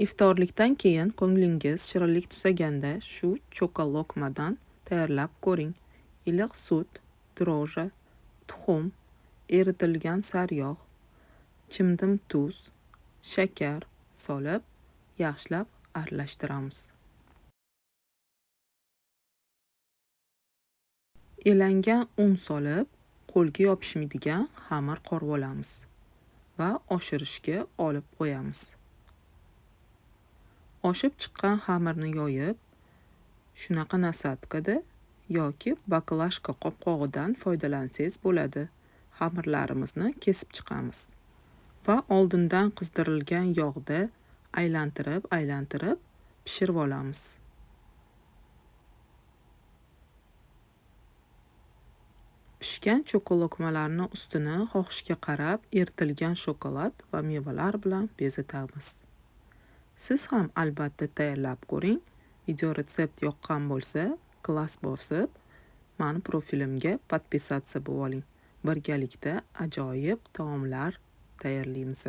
Iftorlikdan keyin ko'nglingiz shirinlik tusaganda shu cho'kolokmadan tayyorlab ko'ring. Iliq sut, drojja, tuxum, eritilgan sariyog', chimdim tuz, shakar solib, yaxshilab aralashtiramiz. Elangan un solib, qo'lga yopishmaydigan xamir qorib olamiz va oshirishga olib qo'yamiz. Oshib chiqqan xamirni yoyib, shunaqa nasadkada yoki baklashka qopqog'idan foydalansangiz bo'ladi. Xamirlarimizni kesib chiqamiz va oldindan qizdirilgan yog'da aylantirib pishirib olamiz. Pishgan cho'kolokmalarni ustini xohishga qarab eritilgan shokolad va mevalar bilan bezatamiz. Siz ham albatta tayyorlab ko'ring. Video retsept yoqqan bo'lsa, klass bosib, mani profilimga podpisatsiya bo'lib oling. Birgalikda ajoyib taomlar tayyorlaymiz.